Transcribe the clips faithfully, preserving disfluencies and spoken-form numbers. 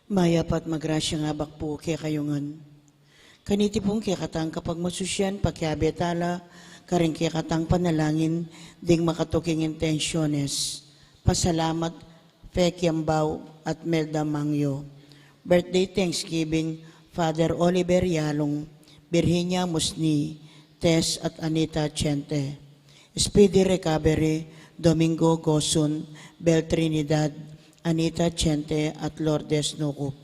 Mayap at magrasyang abak pu kekayu ngan. Kaniti pung kekatang kapagmasusian, pakiabe tala karing kekatang panalangin ding makatuking intensyones. Pasalamat, Fe Kiambao at Melda Mangyo. Birthday thanksgiving, Father Oliver Yalong, Virginia Musni, Tess at Anita Chente. Speedy recovery, Domingo Gosun, Bel Trinidad, Anita Chente at Lourdes Nukup.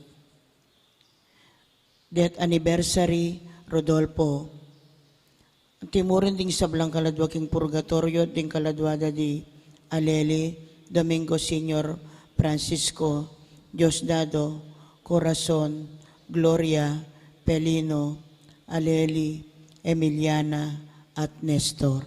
Death anniversary, Rodolfo. Antimurin ding sablang kaladua king purgatoryo, ding kaladua da di Aleli, Domingo Senior, Francisco, Diosdado, Corazon, Gloria, Pelino, Aleli, Emiliana, at Nestor.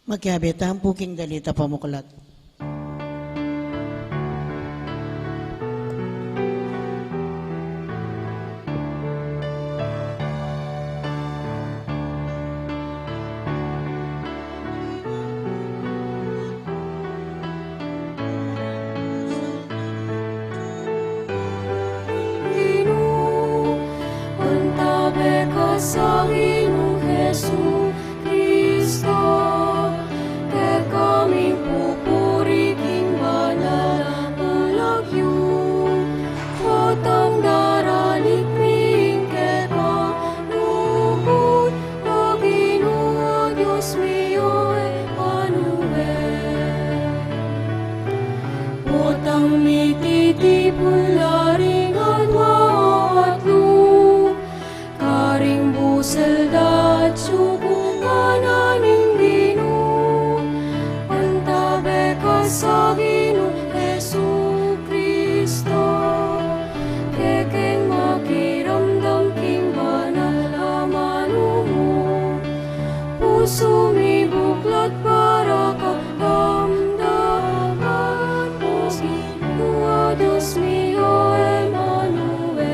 Makiabe tamu pu king dalita pamuklat. Inu, antabe ka sa Ginung Jesu Kristo, kekami pupuri king banal a lagyu. Potang daralit mi ing keka lugud, O Ginu, Dios mi, o Emmanuel. Potang miti Ipul la ring adwa at lu, karing busel datsu ku ngana ning Ginu, antabe ka sa Ginu Jesu Kristo, kekeng makiramdam king banal a amanu mu. Pusu mi buklat para ka damdaman, o Dios mi, o Emmanuel.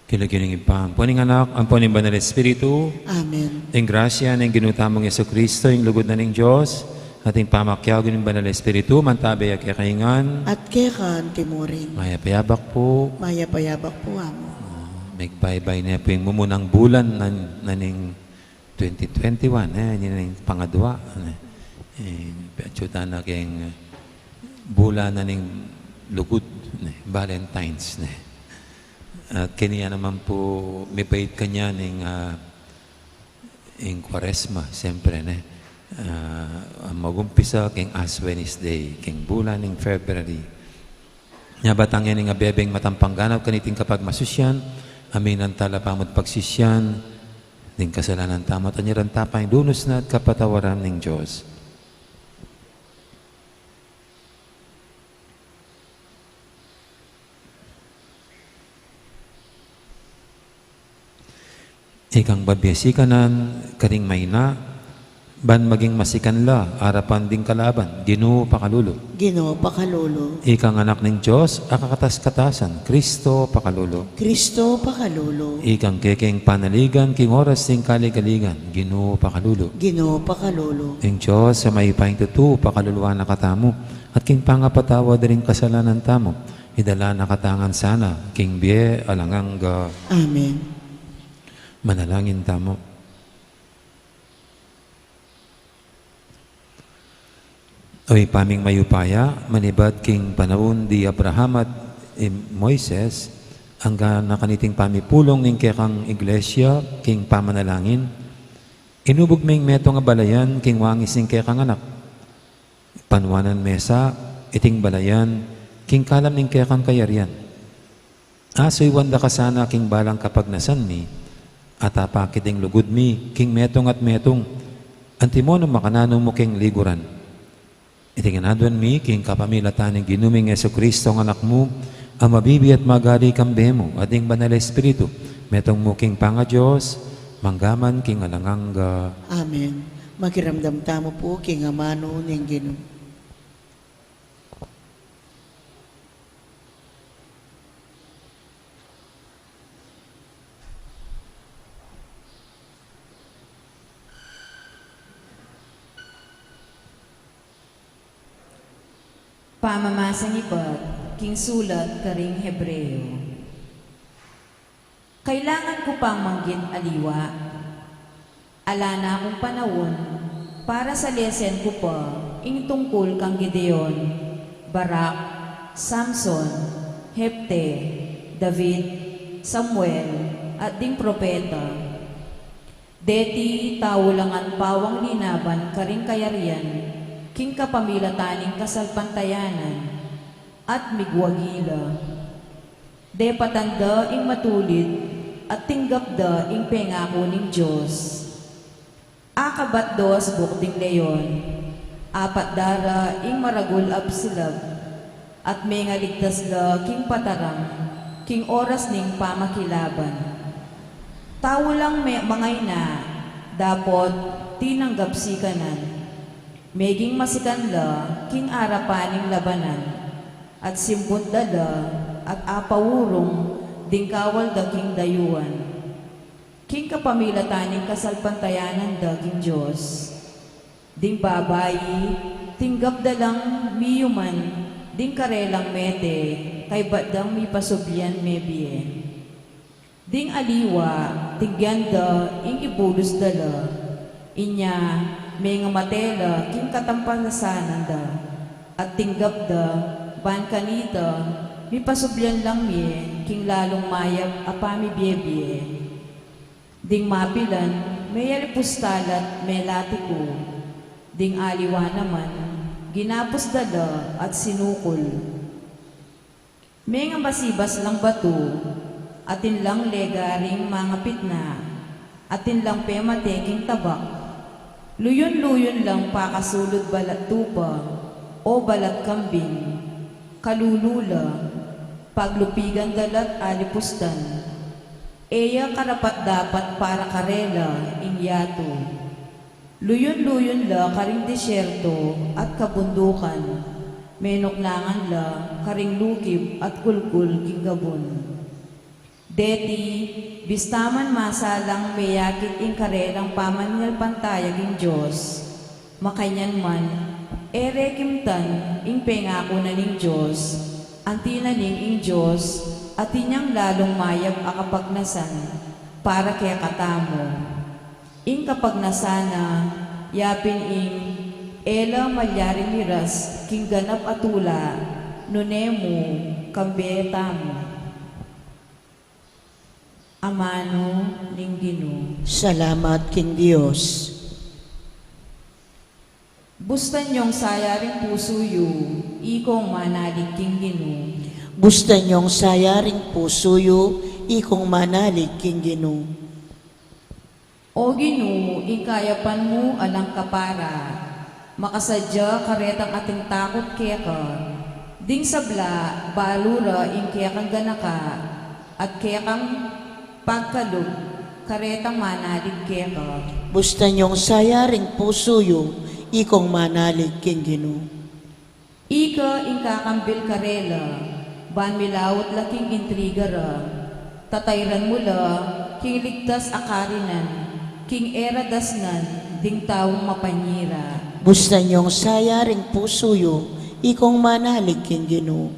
King lagyu ning Ibpa, ampo ning Anak, ampo ning Banal Espiritu. Amen. Ing grasya ning Ginu tamung Jesu Kristo, ing lugud na ning Dios, at ing pamakiabe ning Banal Espiritu, mantabe ya kekayu ngan. At keka anti mu rin. Mayap a yabak pu. Mayap a yabak pu, Amu. Ah, megbaybay ne pu ing mumunang bulan na, na ning twenty twenty-one, e, ini na ing pangadwa, e. E, atyu tana keng bulan na ning lugud, ne, Valentine's, ne. At keni ya naman pu, mibait kanyan ing, ah, ing Kuaresma, siyempre, ne. Ah, mag-umpisa keng Ash Wednesday, keng bulan ning February. Nya batang yan ing abebeng matampang ganap kaniting kapagmasusyan, aminan tala pamut pagsisyan ding kasalanan tamu, at anyaran ta pa ing lunus na at kapatawaran ning Dios. Ikang babie sikanan karing maina, ban maging masikan la arapan ding kalaban, Ginu pakalulu. Ginu pakalulu. Ikang Anak ning Dios a kakatas-katasan, Kristo pakalulu. Kristo pakalulu. Ikang kekeng panaligan king oras ning kaligaligan, Ginu pakalulu. Ginu pakalulu. Ing Dios a mayupayang tutu pakaluluan na katamu, at king pangapatawad da ring kasalanan tamu, idala na katamu ngan sana king bie alang angga. Amen. Manalangin tamu. O Ibpa ming mayupaya, manibat king panaun di Abraham at i Moises, angga na kaniting pamipulung ning kekang Iglesia king pamanalangin, inubug ming metung a balayan king wangis ning kekang Anak. Panuanan me sa iting balayan king kalam ning kekang kayarian. Asuyuan da ka sana king balang kapagnasan mi, at apakit ing lugud mi king metung at metung, antimo nung makananu mu king liguran. Iti ngan aduan mi king kapamilatan ning Ginu ming Jesucristo a Anak mu, a mabibie at magari kambe mu at ning Banal a Espiritu, metung mu king pangaDios, mangga man king alang angga. Amen. Makiramdam tamu pu king amanu ning Ginu. Pamamasang ibat king sulat karing Hebreo. Kailangan ku pang manggit aliwa? Ala na kung panaun para salesen ku pa ing tungkul kang Gideon, Barak, Samson, Jefte, David, Samuel, at ding propeta. Deti tau la ngan pawang linaban karing kayarian king kapamilatan ning kasalpantayanan, at migwagi la. Depatan da ing matulid at tinggap da ing pengaku ning Dios. Akabat da asbuk ding leon, apat da ra ing maragul a silab, at mengaligtas la king patarang king oras ning pamakilaban. Tau lang me-, mangaina, dapot tinanggap sikanan. Meging masikan la king arapan ning labanan, at simbut da la, at apaurung ding kawal da king dayuan. King kapamilatan ning kasalpantayanan da king Dios, ding babai, tinggap da lang miyuman ding karelang mete, kaybat dang mipasublian mebie. Ding aliwa, tinggan da ing ibulus da la, inya mengamate la king katampasanan da, at tinggap da, ban kanita, mipasublian lang mie king lalung mayap a pamibiebie. Ding mapilan, meyalipus tala at melatiku. Ding aliwa naman, Ginapus da la at sinukul. Menga basibas lang batu, atin lang legaring mangapitna, atin lang pemate king tabak. Luyun-luyun lang pakasulud balat tupa o balat kambing, kalulu la, paglupigan da la't alipustan. E ya karapat-dapat para karela ing yatu. Luyun-luyun la karing disyerto at kabundukan, menuknangan la karing lukib at kulkul king gabun. Deti, bista man masalang meyakit ing karelang pamanalpantaya king Dios, makanyan man, e re kimtan ing pengaku na ning Dios, anti na ning ing Dios atin yang lalung mayap a kapagnasan para kekatamu. Ing kapagnasan na yapin ing e la malyaring miras king ganap a tula, nune mu, kambe tamu. Amanu ning Ginu. Salamat king Dios. Bustan yong sayaring pusu yu, ikong manalig king Ginu. Bustan yong sayaring pusu yu, ikong manalig king Ginu. O Ginu, ing kayapan mu alang kapara, makasadya karetang ating takut keka. Ding sabla, balu ra ing kekang ganaka, at kekang pagkalub, karetang manalig keka. Bustan yong sayaring pusu yu, ikong manalig king Ginu. Ika ing kakambil karela, ban milaut la king intriga ra, tatayran mu la king ligtas a karinan, king e ra dasnan ding taung mapanyira. Bustan yong sayaring pusu yu, ikong manalig king Ginu.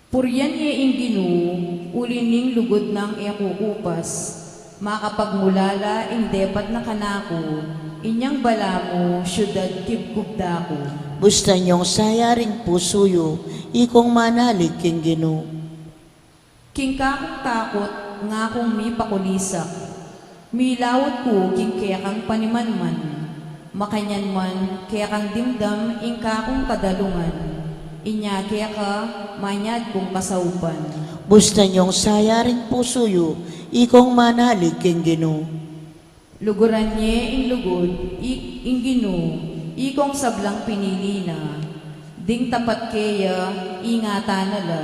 Purian ye ing Ginu, uli ning lugud nang e kukupas. Makapagmula la ing depat na kanaku, inyang balamu, syudad kibkub da ku. Bustan yong sayaring pusu yu, ikong manalig king Ginu. King kakung takut, ngakung mipakulisak. Milaut ku king kekang panimanman. Makanyan man, kekang dimdam ing kakung kadalungan. Inya keka, manyad kung kasaupan. Bustan yong sayaring pusu yu, ikong manalig king Ginu. Luguran ye ing lugud, i-, ing Ginu, ikong sablang pinili na. Ding tapat keya, ingatan na la,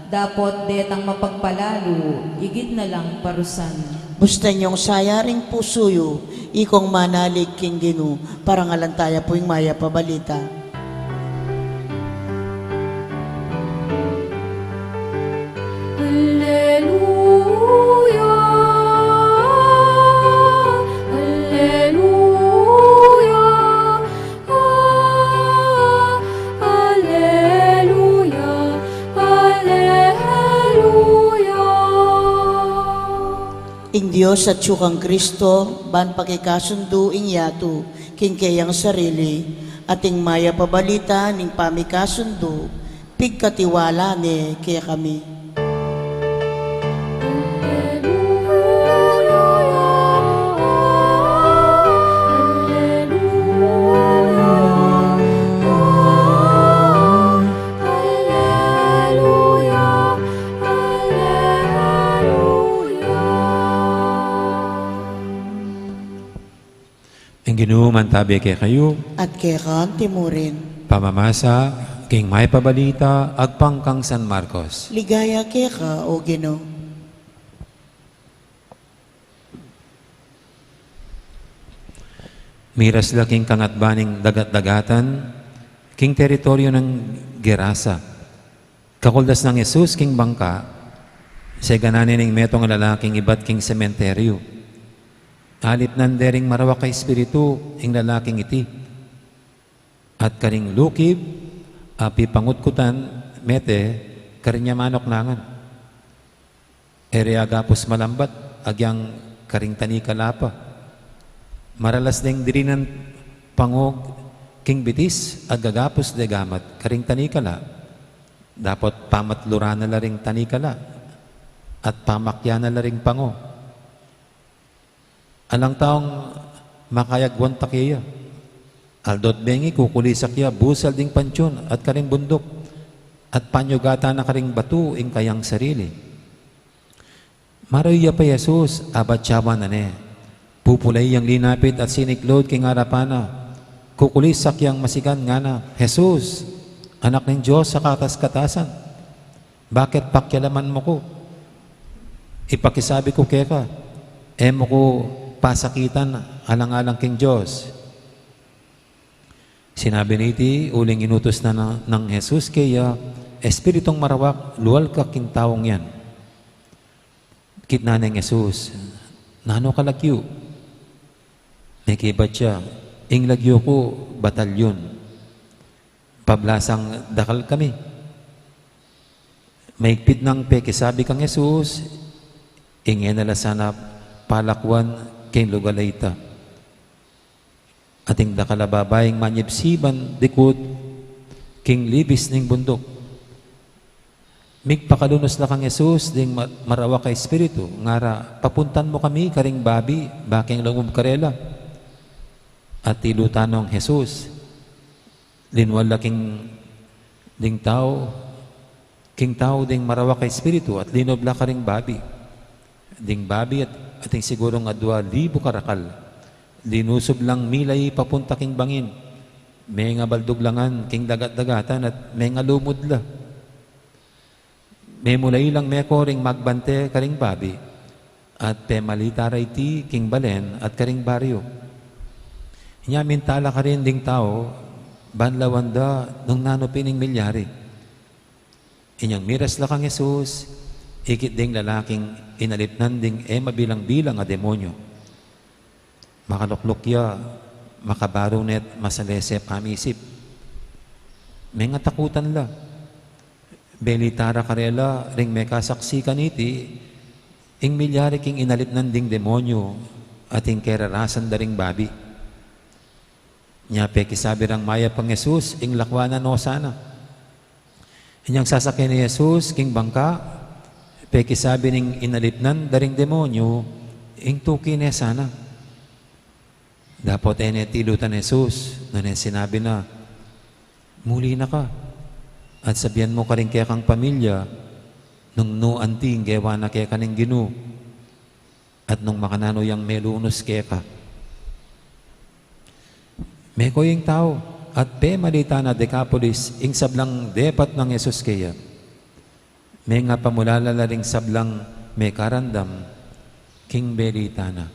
dapot detang mapagpalalu, igit na lang parusan. Bustan yong sayaring pusu yu, ikong manalig king Ginu, parangalan taya pu ing mayap a balita. Alleluia, alleluia, ah, alleluia, alleluia. Ing Dios atyu kang Kristo, ban pakikasundu ing yatu king keyang sarili, at ing mayap a balita ning pamikasundu, pigkatiwala ne kekami. Ing Ginu mantabe kekayu. At keka antimu rin. Pamamasa king mayap a balita agpang kang San Marcos. Ligaya keka, O Ginu. Miras la king kangatban ning dagat-dagatan, king teritoryo nang Gerasa. Kakuldas nang Jesus king bangka, seganan ne ning metung a lalaking ibat king sementeryu. Alipnan de ring marawak a espiritu ing lalaking iti. At karing lukib a pipangutkutan mete karin ya manuknangan. E re agapus malambat agyang karing tanikala pa. Maralas deng dirinan pangu king bitis at gagapus de gamat karing tanikala. Dapot pamatluran na la ring tanikala at pamakyan na la ring pangu. Alang taung makayagwan ta keya. Aldo't bengi, kukulisak ya busal ding pantiun at karing bunduk, at panyugatan na karing batu ing kayang sarili. Marayu ya pa i Jesus, abat siyawan na ne. Pupulai yang linapit at siniklud king arapan na. Kukulisak yang masigan, ngana, "Jesus, Anak ning Dios a katas-katasan, bakit pakialaman mu ku? Ipakisabi ku keka, e mu ku pasakitan alang-alang king Dios." Sinabi niti, uling inutus na na-, nang Jesus keya, "Espiritung marawak, lual ka king taung yan." Kitnan neng Jesus, "Nanu ka lagyu?" Mekibat ya, "Ing lagyu ku, Batalyun. Pablasang dakal kami." Maigpit nang pekisabi kang Jesus, ing e na la sana palakwan king lugal a ita. Ating dakal a babaing manyibsiban dikut king libis ning bunduk. Migpakalunus la kang Jesus ding ma-, marawak a espiritu, ngara, "Papuntan mu kami karing babi, bakeng lumub karela." At tilutan nong Jesus, linwal la king ding tau, king tau ding marawak a espiritu, at linub la karing babi. Ding babi at, ating sigurung adua libu karakal. Linusub lang milai papunta king bangin. Mengabaldug la ngan king dagat-dagatan at mengalumud la. Memulai lang meko ring magbante karing babi, at pemalita ra iti king balen at karing baryu. Inya minta la karin ding tau, ban lawan da nung nanu pin ing milyari. Inyang miras la kang Jesus, ikit ding lalaking inalipnan ding e mabilang-bilang a demonyo. Makalukluk ya, makabaru ne't masalese pamisip. Mengatakutan la. Belita ra karela ring mekasaksi kaniti, ing milyari king inalipnan ding demonyo at ing kerarasan da ring babi. Nya pekisabi rang mayap kang Jesus, ing lakwan na no sana. Inyang sasakyan ne i Jesus king bangka, pekisabi ning inalipnan da ring demonyo, ing tuki ne sana. Dapot e ne tilutan i Jesus, nune sinabi na, "Muli na ka, at sabian mu karing kekang pamilya, nung nu anti ing gewa na keka ning Ginu, at nung makananu yang melunus keka." Meko ing tau, at pemalita na Decapolis ing sablang depat nang Jesus keya. Mengapamulala la ring sablang mekarandam king belita na.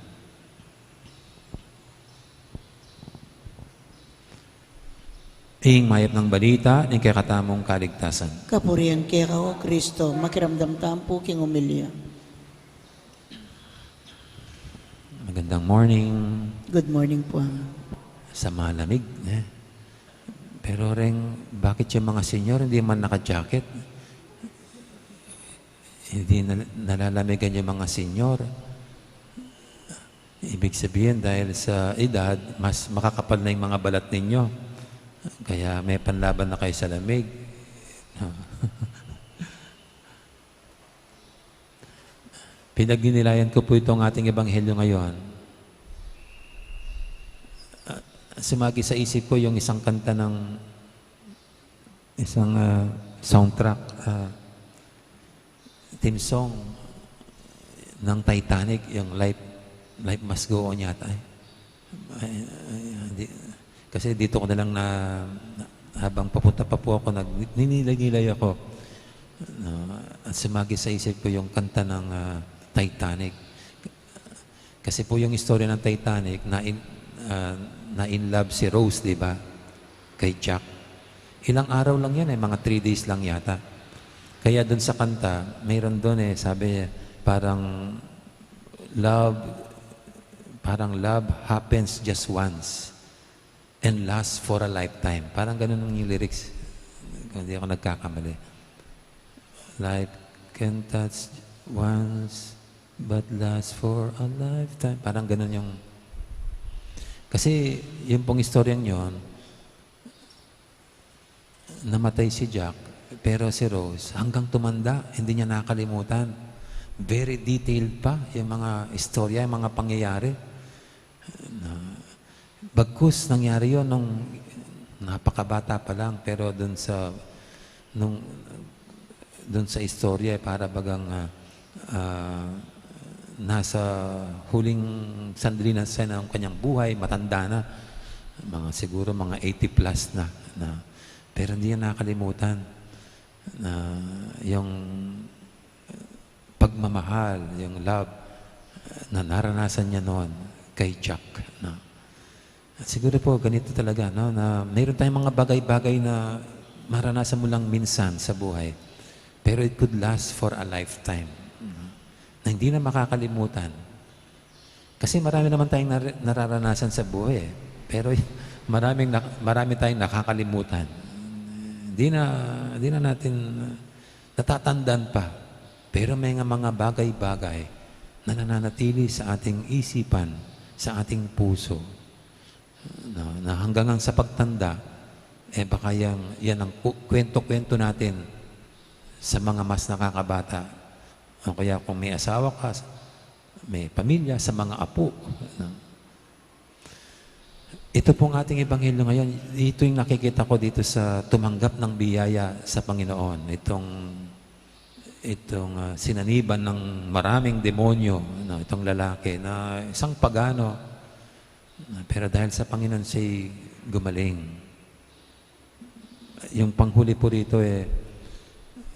Ing mayap nang balita ning kekatamung kaligtasan. Kapurian keka, O Kristo. Makiramdam tamu pu king omilya. Magandang morning. Good morning po, Ama. Sa malamig, eh. Pero reng, bakit yung mga senior hindi man naka-jacket? Hindi na, nalalamegan yung mga senior. Ibig sabihin, dahil sa edad, mas makakapal na yung mga balat ninyo. Kaya may panlaban na kayo sa lamig. Pinagninilayan ko po itong ating ebanghelyo ngayon. Ah, sumagi sa isip ko yung isang kanta ng isang, ah, soundtrack, ah, theme song ng Titanic, yung Life, Life Must Go On yata, eh. Ay, ay, di, kasi dito ko na lang na, na, habang papunta pa po ako, nagninilay-nilay ako. No, at sumagi sa isip ko yung kanta ng, ah, Titanic. Kasi po yung istorya ng Titanic, na in, ah, na in love si Rose, di ba? Kay Jack. Ilang araw lang yan eh, mga three days lang yata. Kaya dun sa kanta, mayroon dun eh, sabi niya, parang love, parang love happens just once and lasts for a lifetime. Parang ganun yung lyrics, kung hindi ako nagkakamali. Life can touch once, but lasts for a lifetime. Parang ganun yung, kasi yung pong istoryang yon, namatay si Jack, pero si Rose, hanggang tumanda, hindi niya nakalimutan. Very detailed pa yung mga istorya, yung mga pangyayari. Na, Bagkus nangyari yon nung napakabata pa lang, pero dun sa, nung, dun sa istorya, eh, para bagang, ah, ah, nasa huling sandali na siya ng kanyang buhay, matanda na, mga, siguro mga eighty plus na, na. Pero hindi niya nakalimutan na yung pagmamahal, yung love, na naranasan niya noon kay Jack, no? Siguro po, ganito talaga, no, na mayroon tayong mga bagay-bagay na maranasan mo lang minsan sa buhay, pero it could last for a lifetime, no? Na hindi na makakalimutan. Kasi marami naman tayong nar-, nararanasan sa buhay, eh. Pero maraming nak-, marami tayong nakakalimutan. Hindi na, hindi na natin natatandaan pa. Pero may nga mga bagay-bagay na nananatili sa ating isipan, sa ating puso. Na, na hanggang sa pagtanda, eh, baka yan, yan ang ku-, kwento-kwento natin sa mga mas nakakabata. O kaya kung may asawa ka, may pamilya, sa mga apo, no? Ito pong ating ebanghelyo ngayon, ito yung nakikita ko dito sa tumanggap ng biyaya sa Panginoon. Itong, itong, ah, sinaniban ng maraming demonyo, no? Itong lalaki na isang pagano, pero dahil sa Panginoon siya'y gumaling. Yung panghuli po rito, eh,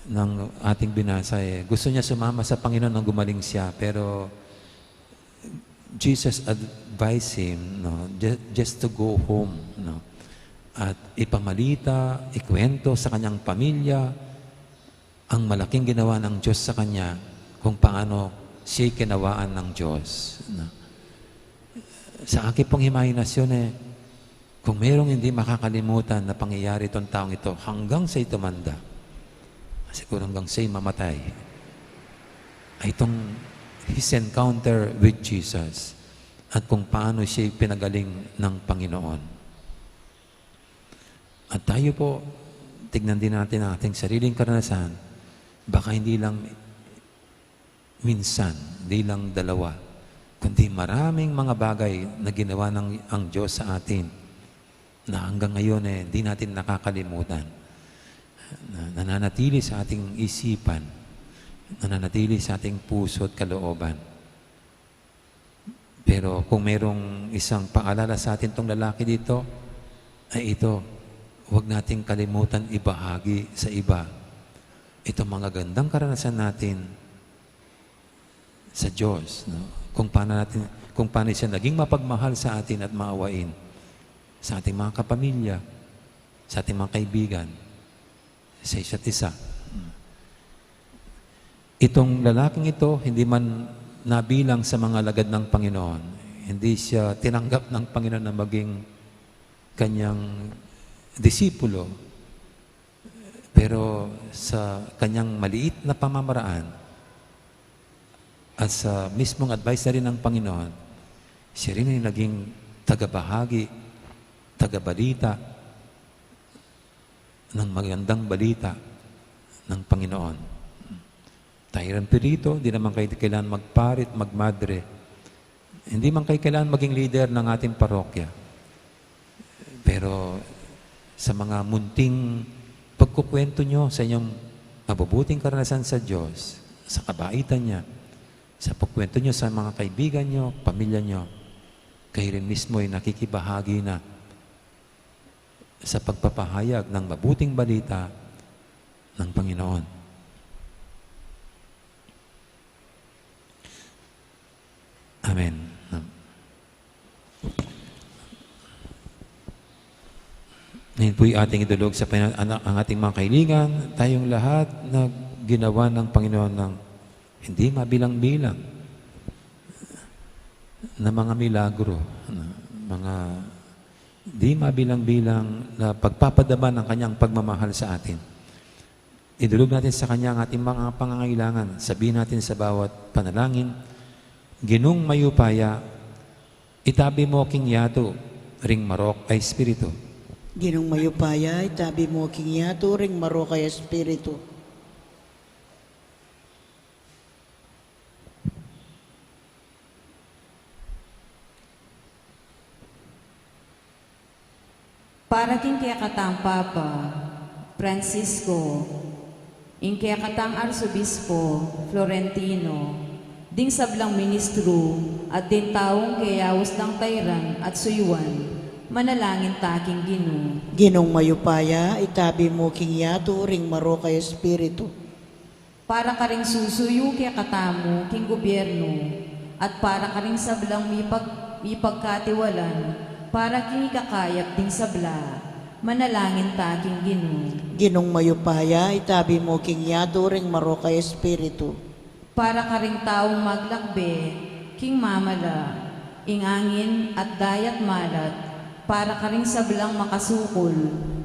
ng ating binasa, eh, gusto niya sumama sa Panginoon nang gumaling siya, pero Jesus advised him, no, ju-, just to go home, no, at ipamalita, ikwento sa kanyang pamilya ang malaking ginawa ng Diyos sa kanya, kung paano siya'y kinawaan ng Diyos, no. Sa akin pong imahinasyon, eh, kung merong hindi makakalimutan na pangyayari itong taong ito hanggang siya'y tumanda, siguro hanggang siya'y mamatay, ay itong his encounter with Jesus at kung paano siya'y pinagaling ng Panginoon. At tayo po, tignan din natin ang ating sariling karanasan. Baka hindi lang minsan, di lang dalawa, kundi maraming mga bagay na ginawa ng, ang Diyos sa atin na hanggang ngayon, eh, di natin nakakalimutan. Na, nananatili sa ating isipan, nananatili sa ating puso at kalooban. Pero kung merong isang paalala sa atin tong lalaki dito, ay ito, huwag nating kalimutan ibahagi sa iba itong mga gandang karanasan natin sa Diyos, no? Kung paano natin, kung paano siya naging mapagmahal sa atin at maawain sa ating mga kapamilya, sa ating mga kaibigan, sa isa't isa. Itong lalaking ito, hindi man nabilang sa mga alagad ng Panginoon, hindi siya tinanggap ng Panginoon na maging kanyang disipulo, pero sa kanyang maliit na pamamaraan at sa mismong advice na rin ng Panginoon, siya rin ay naging tagabahagi, tagabalita ng magandang balita ng Panginoon. Tayo rin pirito, di naman kayo kailangan magpari at magmadre. Hindi man kayo kailangan maging leader ng ating parokya. Pero sa mga munting pagkukwento nyo sa inyong mabubuting karanasan sa Diyos, sa kabaitan niya, sa pagkwento nyo sa mga kaibigan nyo, pamilya nyo, kayo rin mismo ay nakikibahagi na sa pagpapahayag ng mabuting balita ng Panginoon. Amen. Ngayon po'y ating idulog sa Panginoon ang, ang ating mga kahilingan, tayong lahat na ginawa ng Panginoon ng hindi mabilang-bilang na mga milagro, na mga di mabilang-bilang na pagpapadama ng kanyang pagmamahal sa atin. Idulog natin sa kanya ang ating mga pangangailangan. Sabihin natin sa bawat panalangin, "Ginung mayupaya, itabi mo king yatu ring marok a espiritu." Ginung mayupaya, itabi mo king yatu ring marok a espiritu. Para king kekatang Papa Francisco, ing kekatang Arsobispo Florentino, ding sablang ministru at ding taung keyaus dang tairan at suyuan, manalangin ta king Ginu. Ginung mayupaya, itabi mu king yatu ring marok a espiritu. Para karing susuyu kekatamu king gubyernu, at para karing sablang mipag-, mipagkatiwalan, para king ikakayap ding sabla, manalangin ta king Ginu. Ginung mayupaya, itabi mu king yatu ring marok a espiritu. Para karing taung maglakbe king mamala, ing angin at dayat malat, para karing sablang makasukul,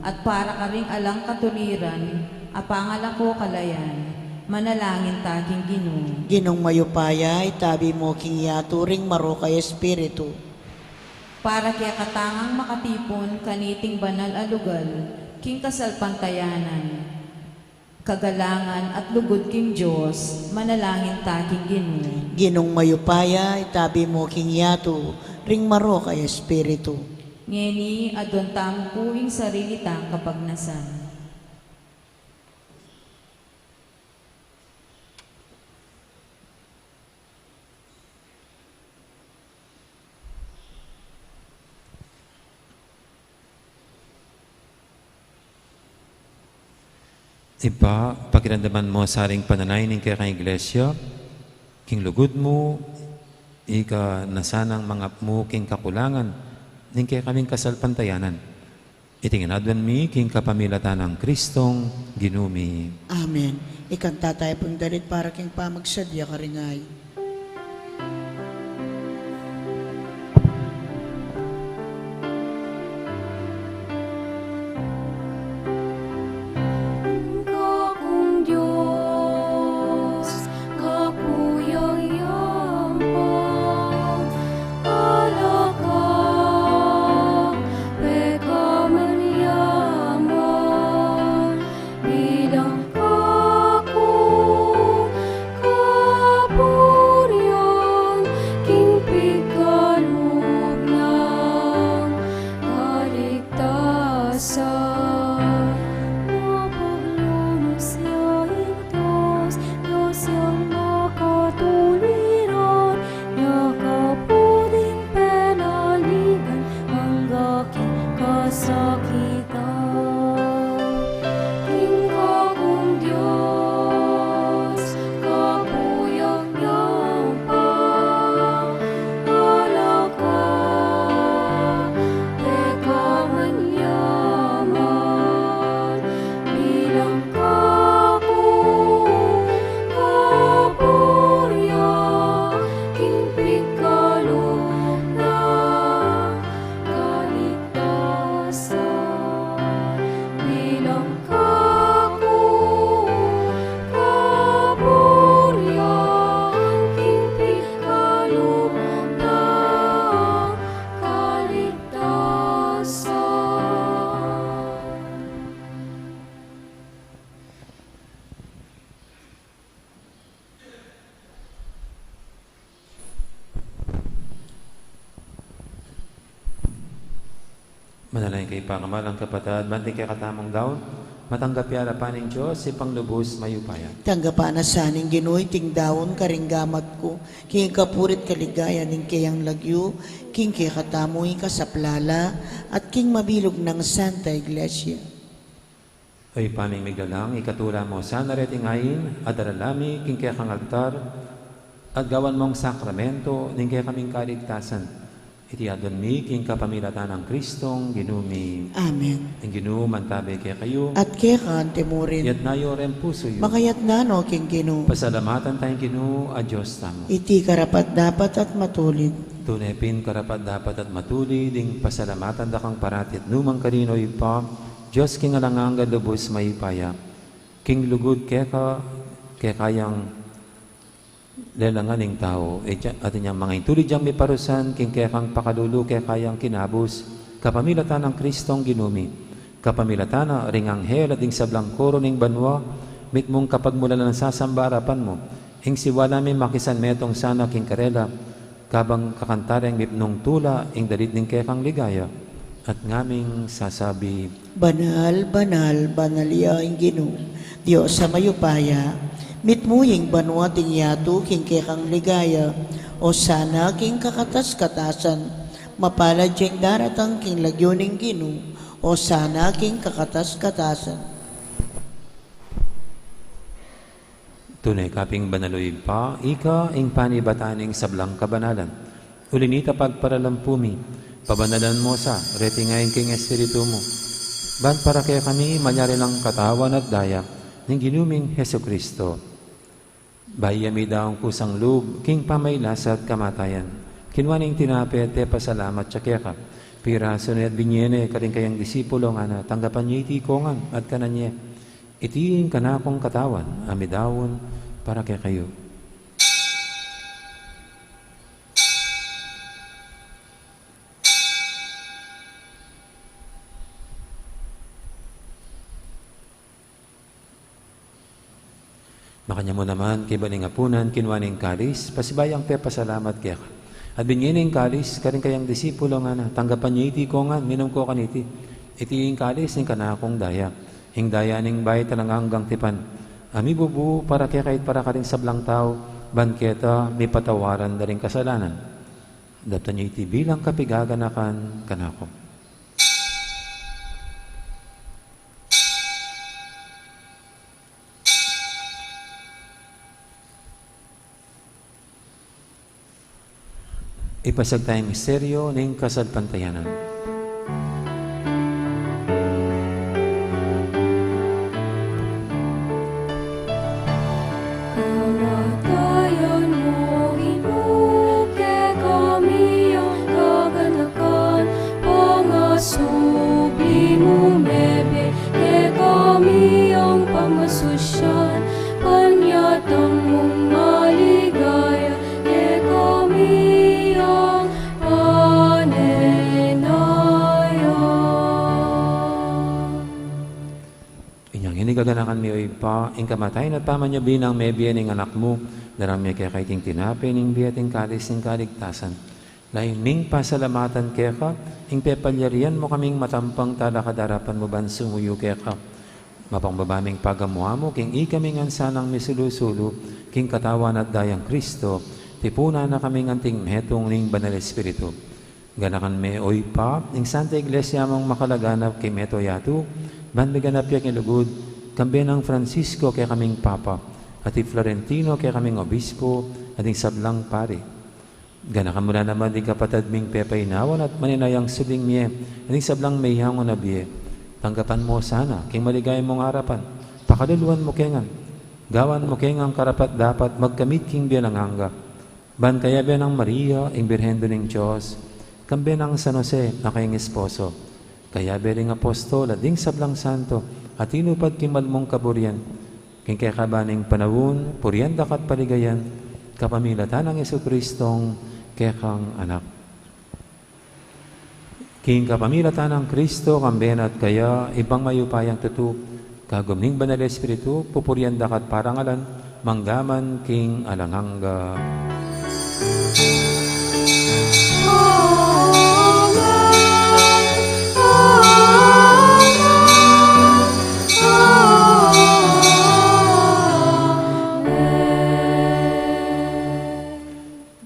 at para karing alang katuliran a pangalako kalayan, manalangin ta king Ginu. Ginung mayupaya, itabi mu king yatu ring marok a espiritu. Para kekatang makatipun kaniting banal a lugal king kasalpantayanan, kagalangan at lugud king Dios, manalangin ta king Ginu. Ginung mayupaya, itabi mu king yatu ring marok a espiritu. Ngeni, aduan tamu pu ing sarili tang kapagnasan. Ibpa, pakiramdaman mu sa ring panalangin ning kekang Iglesia, king lugud mu, ika na sanang mangapmu king kakulangan ning kekaming kasalpantayanan. Iti ngan aduan mi king kapamilatan nang Kristong Ginu mi. Amen. Ikanta tayu pung dalit para king pamagsadya karing ayi. Ing Ginu Dios, kapuyang yamang, ala ka pekaman yaman, bilang kaku kapurian, king pikalub nang kaligtasan. Mapaglunus ya ing Dios, Dios yang makatuliran, ya kapuding penaligan, angga king kasakitan. King Ginu Dios, kapuyang yamang, ala ka pekaman yaman, bilang kaku kapurian, king pikalub nang kaligtasan. Bilang kaku kapurian, king pikalub nang kaligtasan. Manalangin kayu pa, kamalan kung kapatad, ban ding kekatamung daun matanggap ya arapan ning Dios, Ibpang lubus mayupaya. Tanggapan na sa ning Ginu iting daun karing gamat ku, king kapurian at kaligayan ning keyang lagyu, king kekatamung ikasaplala, at king mabilug nang Santa Iglesia. O Ibpa ming miglalang, ikatula mu sana reting ain a darala mi king kekang altar, at gawan mung sakramento ning kekaming kaligtasan. Iti aduan mi king kapamilatan nang Kristong Ginu mi. Amen. Ing Ginu mantabi kekayu. At keka mu rin. Itas yu ring pusu yu. Makatas no king Ginu. Pasalamatan taya ing Ginu a Dios tamu. Iti karapat-dapat at matulid. Tune pin karapat-dapat at matulid ing pasalamatan da kang parati at nukarin man, O Ibpa, Dios king alang angga, lubus mayupaya. King lugud keka, keka yang lelangan ing tau, e, atin yang mangintulid yang miparusan king kekang pakalulu, keka yang kinabus, kapamilatan nang Kristong Ginu mi. Kapamilatan na ring anghel at ding sablang koro ning banua, mitmung kapagmulalan a sasamba arapan mu, ing siwala mi makisanmetung sana king karela, kabang kakanta reng mipnung tula ing dalit ning kekang ligaya. At ngaming sasabi, Banal, banal, banal ya ing Ginu, Dios a mayupaya. Mitmu ing banua at ing yatu king kekang ligaya. Osana king kakatas-katasan. Mapalad ya ing daratang king lagyu ning Ginu. Osana king kakatas-katasan. Tune ka pin banal, o Ibpa, ika ing panibatan ning sablang kabanalan. Uli na nita pagparalampu mi, pabanalan mu sa, reting ain king Espiritu mu. Ban para kekami malyari lang katawan at daya ning Ginu ming Jesucristo. Bayu ya midaun kusang lub king pamaylasa at kamatayan, kinua ne ing tinape at pepasalamat ya keka. Pirasu ne at binie ne karing kayang disipulo, ngana, tanggapan ye iti kongan at kanan ye. Iti ing kanakung katawan a midaun para kekayu. Makanyan mu naman, kaybat ning apunan, kinua ne ing kalis, pasibayu yang pepasalamat keka. At binie ne ing kalis karing kayang disipulo, ngana, tanggapan ye iti kongan, minum ko kaniti. Iti ing kalis ning kanakung daya, ing daya ning bayu at alang anggang tipan, a mibubu para kekayu at para karing sablang tau, ban keta mipatawaran da ring kasalanan. Daptan ye iti bilang kapigaganakan kanaku. Ipasiag taya ing misteryu ning kasalpantayanan. Kamatayan mu, Ginu, kekami ing kaganakan, pangasubli mu mebie, kekami ing pamasusyan, panyatang mung maligaya, kekami ing panenaya. Inyang ini gaganakan mi, o Ibpa, ing kamatayan at pamanyabi nang mebie ning Anak mu, darang mi keka iting tinape ning bie at ing kalis ning kaligtasan. Layun ming pasalamatan keka ing pepalyarian mu kaming matampang talakad king arapan mu ban sumuyu keka. Mapangbaba ming pagamu-amu king ikami ngan sanang misulu-sulu king katawan at dayang Kristo, tipunan na kaming anting metung ning Banal Espiritu. Ganakan me, o Ibpa, ing Santa Iglesia mung makalaganap king mabilug a yatu, ban miganap ya king lugud, kambe nang Francisco kekaming Papa, at i Florentino kekaming Obispo, at ing sablang pari. Ganakan mu la naman ding kapatad ming pepainawan at maninayang subling mie, at ing sablang meyangu na bie. Tanggapan mu sana king maligaya mung arapan, pakaluluan mu ke ngan, gawan mu ke ngan karapat-dapat magkamit king bie alang angga. Ban kayabe nang Maria, ing Birhen Indu ning Dios, kambe nang San Jose, a kayang esposo, kayabe ring apostol, at ding sablang santo, a tinupad king mal mung kaburian, king kekaban ning panaun, purian da ka at paligayan, kapamilatan nang Jesucristong kekang Anak. King kapamilatan nang Kristo, kambe na at kaya, Ibpang mayupayang tutu, kagum ning Banal Espiritu, pupurian da ka at parangalan, mangga man king alang angga.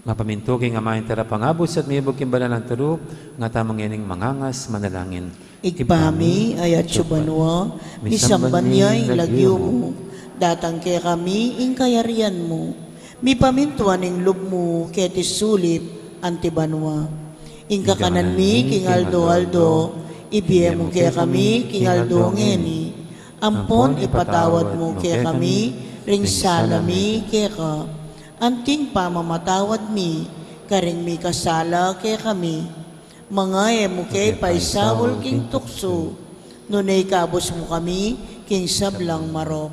Mapamintu king Ama, ing Talapangabus at mibug king banal a turu, ngatamu ngening mangangas manalangin. Ibpa mi, a atsu ka banua, misamban ya ing lagyu mu, datang kekami ing kayarian mu, mipamintuan ing lub mu keti sulip anti banua. Ing kakanan mi king aldo-aldo, ibie mu kekami king aldo ngeni, ampon ipatawad mu kekami ring sala mi keka, anting pamamatawad mi karing mikasala kekami. Manga e mu ke paisaul king tuksu, nune ikabus mu kami king sablang marok.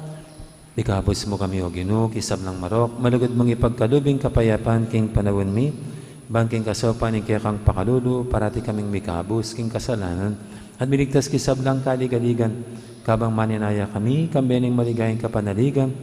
Ikabus mu kami, O Ginu, king sablang marok, malugud mung ipagkalub ing kapayapan king panaun mi, ban king kasaupan ning kekang pakalulu, parati kaming mikabus king kasalanan, at miligtas king sablang kaligaligan, kabang maninaya kami, kambe ning maligayang kapanaligan,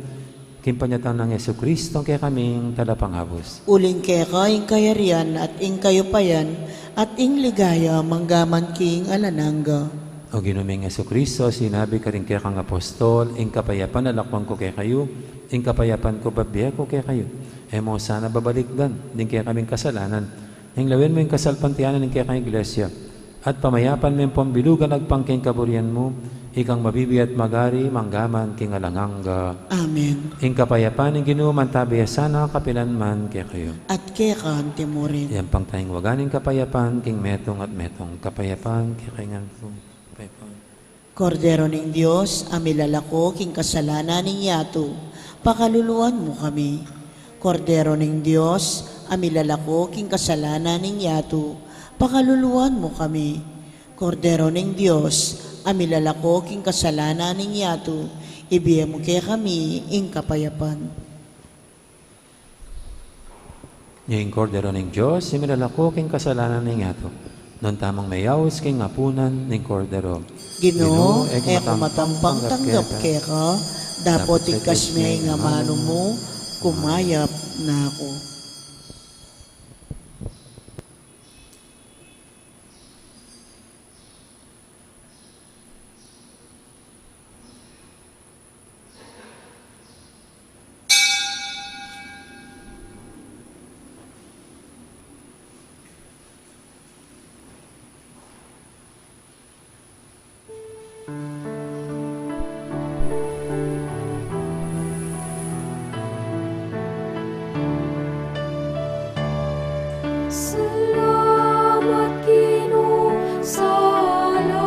King panyatang nang Jesucristo, kekaming talapangabus. Uling keka ing kayarian at ing kayupayan at ing ligaya manggaman king alang angga. O Ginu ming Jesucristo, sinabi karing kekang apostol, ing kapayapan lalakwan ku kekayu, ing kapayapan ku bibie ku kekayu. E mu sana babalikdan ding kekaming kasalanan, ing lawen mu ing kasalpantayanan ning kekang Iglesia, at pamayapan me pung bilugan agpang king kaburian mu, ikang mabibie at magari manggaman king alang angga. Amen. Ing kapayapan ning Ginu mantabi ya sana kapilan man kekayu. At keka mu rin. Iyampang taya ing waga ning kapayapan king metung at metung. Kapayapan kekayu ngan pu. Kapayapan. Kordero ning Dios, a milalako king kasalanan ning yatu, pakaluluan mu kami. Kordero ning Dios, a milalako king kasalanan ning yatu, pakaluluan mu kami. Kordero ning Dios, a milalako king kasalanan ning yatu, ibie mu kekami ing kapayapan. Ing Kordero ning Dios, a milalako king kasalanan ning yatu. Nuan tamung meyaus king apunan ning Kordero. Ginu, e ku matampang tanggap keka, dapot igkas me ing amanu mu, kumayap na ku. Salamat, Ginu, salamat.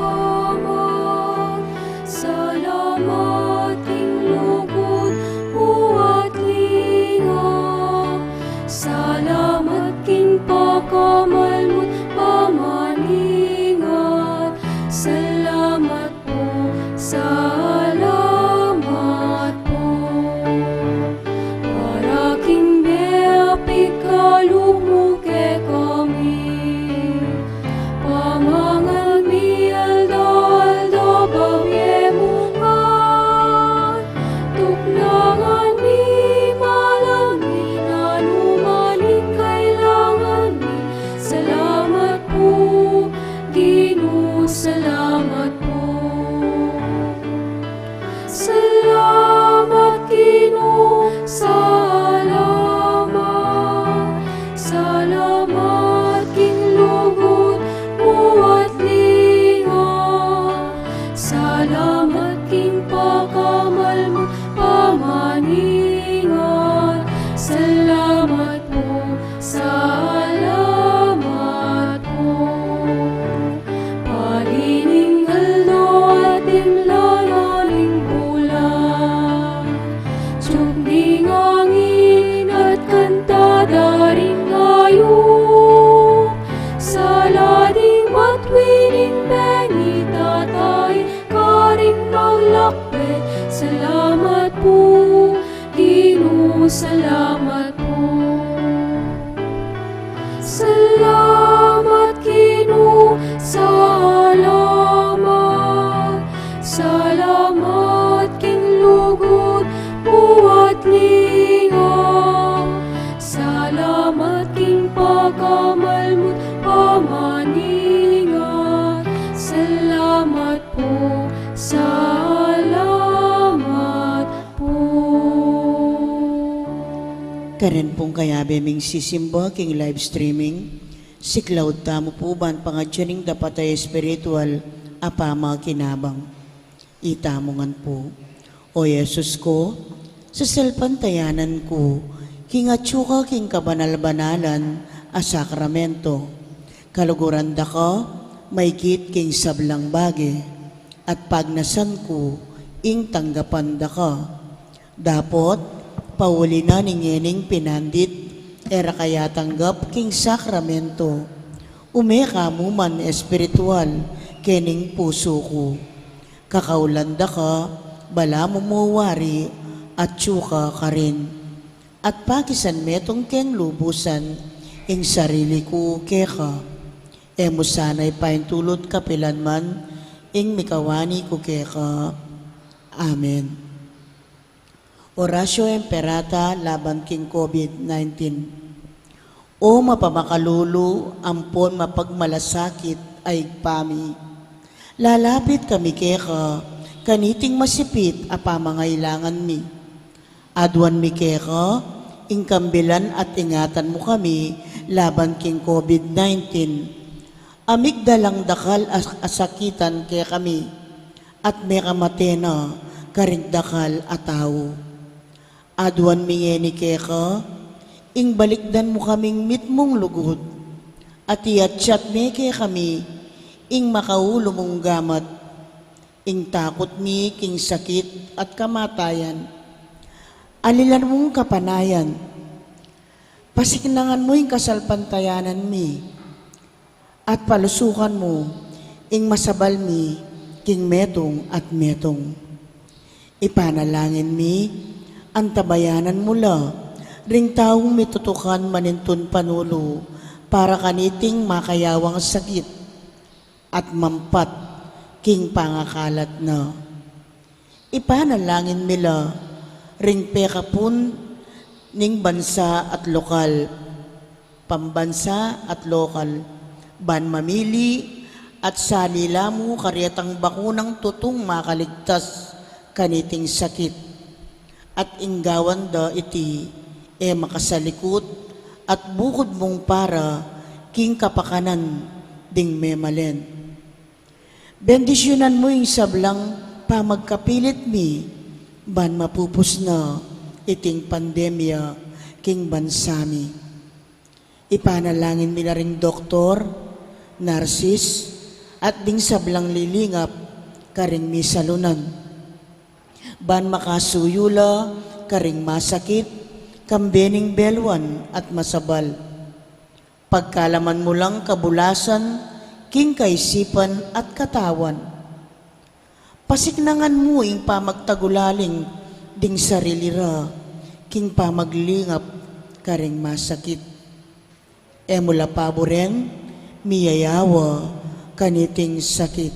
Salamat king lugud mu at linga. Salamat king pakamal mu't pamaningat. Salamat pu, salamat pu. Para king mepikalu mu kekami. Pamangan mi aldo-aldo, bibie mu ngan. Tuknangan mi, malan mi, nanu man ing kailangan mi. Salamat pu, Ginu, salamat pu. Salamat, Ginu, salamat. Salamat king lugud mu at linga. Salamat king pakamal mu, pamaningat. Salamat pu, salamat pu. Padining aldo at dimla na ning bulan, tiug ning angin at kanta da ring ayup, sala ding matwi ning bengi, tatai karing maglakbe. Salamat pu, Ginu, salamat pu. Salamat, Ginu, salamat. Salamat king lugud mu at linga. Salamat king pakamal mu't pamaningat. Salamat pu, salamat pu. Karin pung kayabe ming sisimba king live streaming, siklaud tamu pu ban pangadyan ing dapat a espiritual a pamakinabang. Itamu ngan pu. O Jesus ku, sasalpantayanan ku king atyu ka king kabanal-banalan a sakramento. Kaluguran da ka maigit king sablang bage, at pagnasan ku ing tanggapan da ka. Dapot pauli na ning ngening pinandit e ra ka yatanggap king sakramento, ume ka mu man espiritual kening pusu ku. Kakaulan da ka, balamu mu wari, atyu ka karin. At pakisan metung keng lubusan ing sarili ku keka. E mu sana ipaintulut kapilan man ing mikawani ku keka. Amen. Oratio Imperata laban king COVID nineteen. O mapamakalulu ampon mapagmalasakit a Ibpa mi, lalapit kami keka kaniting masipit a pamangailangan mi. Aduan mi keka ing kambilan at ingatan mu kami laban king COVID nineteen. Amigdalang dakal a, a sakitan kekami at mekamate na karing dakal a tau. Aduan mi ngeni keka ing balikdan mu kaming mitmung lugud at iatsat me kekami ing makaulu mung gamat, ing takut mi king sakit at kamatayan. Alilan mung kapanayan, pasiknangan mu ing kasalpantayanan mi at palusukan mu ing masabal mi king metung at metung. Ipanalangin mi, antabayanan mu la ring taung mitutukan manintun panulu para kaniting makayawang sakit at mampat king pangakalat na. Ipanalangin mi la ring pekapun ning bansa at lokal, pambansa at lokal, ban mamili at salila mu karetang bakunang tutung makaligtas kaniting sakit. At ing gawan da iti e makasalikut at bukud mung para king kapakanan ding memalen. Bendisyunan mu ing sablang pamagkapilit mi ban mapupus na iting pandemya king bansa mi. Ipanalangin mi la ring doktor, narsis, at ding sablang lilingap karing misalunan, ban makasuyu la karing masakit, kambe ning beluan at masabal. Pagkalaman mu lang kabulasan king kaisipan at katawan. Pasiknangan mu ing pamagtagulaling ding sarili ra king pamaglingap karing masakit. E mu la paburen miyayawa kaniting sakit.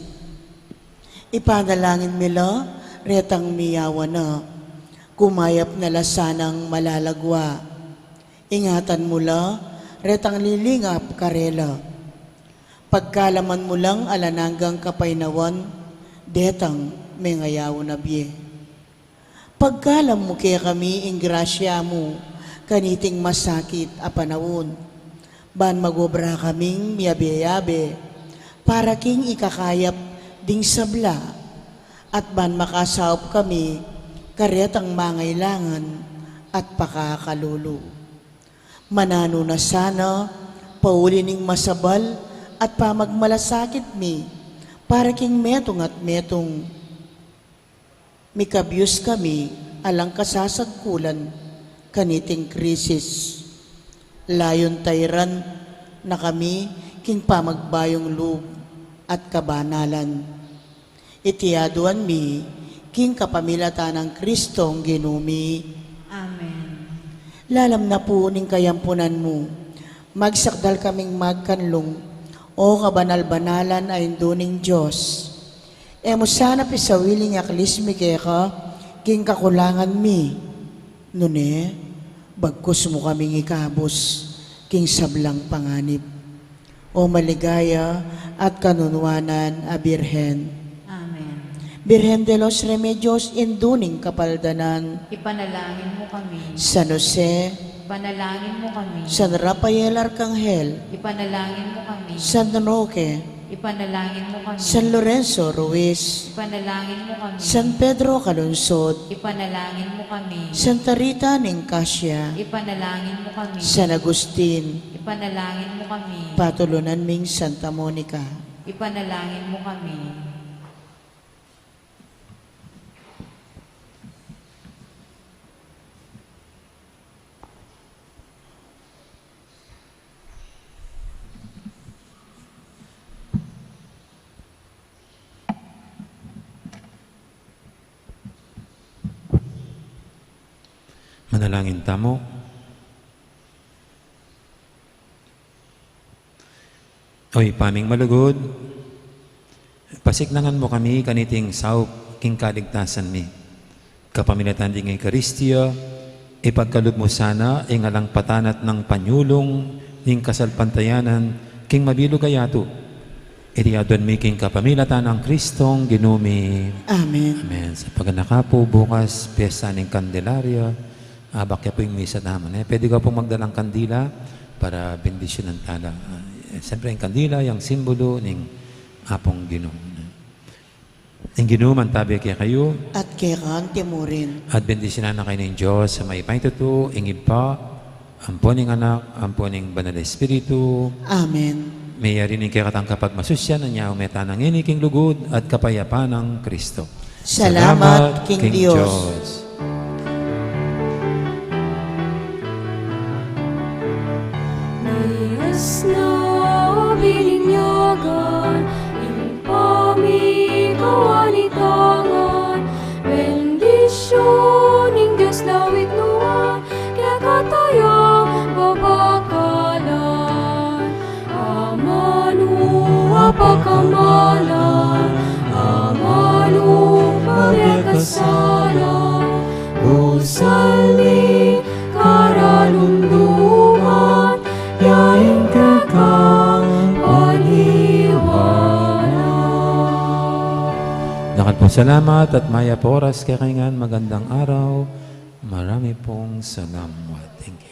Ipanalangin mi la retang miyawa na, kumayap na la sanang malalagwa. Ingatan mu la retang lilingap karela. Pagkalaman mu lang alang anggang kapaynawan detang mengayaw na bie. Pagkalam mu kekami ing grasya mu kaniting masakit a panaun, ban magobra kaming miyabe-yabe para king ikakayap ding sabla, at ban makasaup kami karetang mangailangan at pakakalulu. Mananu na sana pauli ning masabal at pamagmalasakit mi para king metung at metung. Mikabyus kami alang kasasagkulan kaniting krisis. Layun tairan na kami king pamagbayung lub at kabanalan. Iti aduan mi king kapamilatan nang Kristong Ginu mi. Amen. Lalam na pu ning kayampunan mu, magsakdal kaming magkanlung, O kabanal-banalan a Indu ning Dios. E mu sana pisawili ing aklis mi keka king kakulangan mi, nune bagkus mu kaming ikabus king sablang panganib. O maligaya at kanunuanan a Birhen. Amen. Birhen de los Remedios, Indu ning Kapaldanan. Ipanalangin mu kami. San Jose. Ipanalangin mu kami. San Rafael Arkanghel. Ipanalangin mu kami. San Roque. Ipanalangin mu kami. San Lorenzo Ruiz. Ipanalangin mu kami. San Pedro Calungsod. Ipanalangin mu kami. Santa Rita ning Casia. Ipanalangin mu kami. San Agustin. Ipanalangin mu kami. Patulunan ming Santa Monica. Ipanalangin mu kami. Manalangin tamu. O Ibpa ming malugud, pasiknangan mu kami kaniting saup king kaligtasan mi. Kapamilatan ding Eukaristia, ipagkalub mu sana ing alang patanat nang panyulung ning kasalpantayanan king mabilug a yatu. Iti aduan mi king kapamilatan nang Kristong Ginu mi. Amen. Amen. Sa paganaka pu, bukas, piyesta ning Kandelaria, abak ya pu ing misa tamu, ne? Pwede ka pung magdalang kandila para bendisyunan tala. Ah, siyempre, ing kandila, yang simbolo ning Apung Ginu. Ing Ginu mantabi kekayu. At keka naman murin. At bendisyunan na kayu ning Dios a mayupaya tutu, ing Ibpa, ampo ning Anak, ampo ning Banal Espiritu. Amen. Mayari ning kekatang kapagmasusian, anya ume tana ngeni king lugud at kapayapan nang Kristo. Salamat king Dios. Ni asna bininyagan, ing pamikawanitangan, bendisyun ning Dios lawig nuan, kekataya babakalan. Amanu, Apa kamalan, Amanu, Apa kekasala, usal mi karalunduman, yain kekang paniwala. Dakal pung salamat at mayap a oras kekayu ngan, magandang araw. Marami pung salamat. Thank you.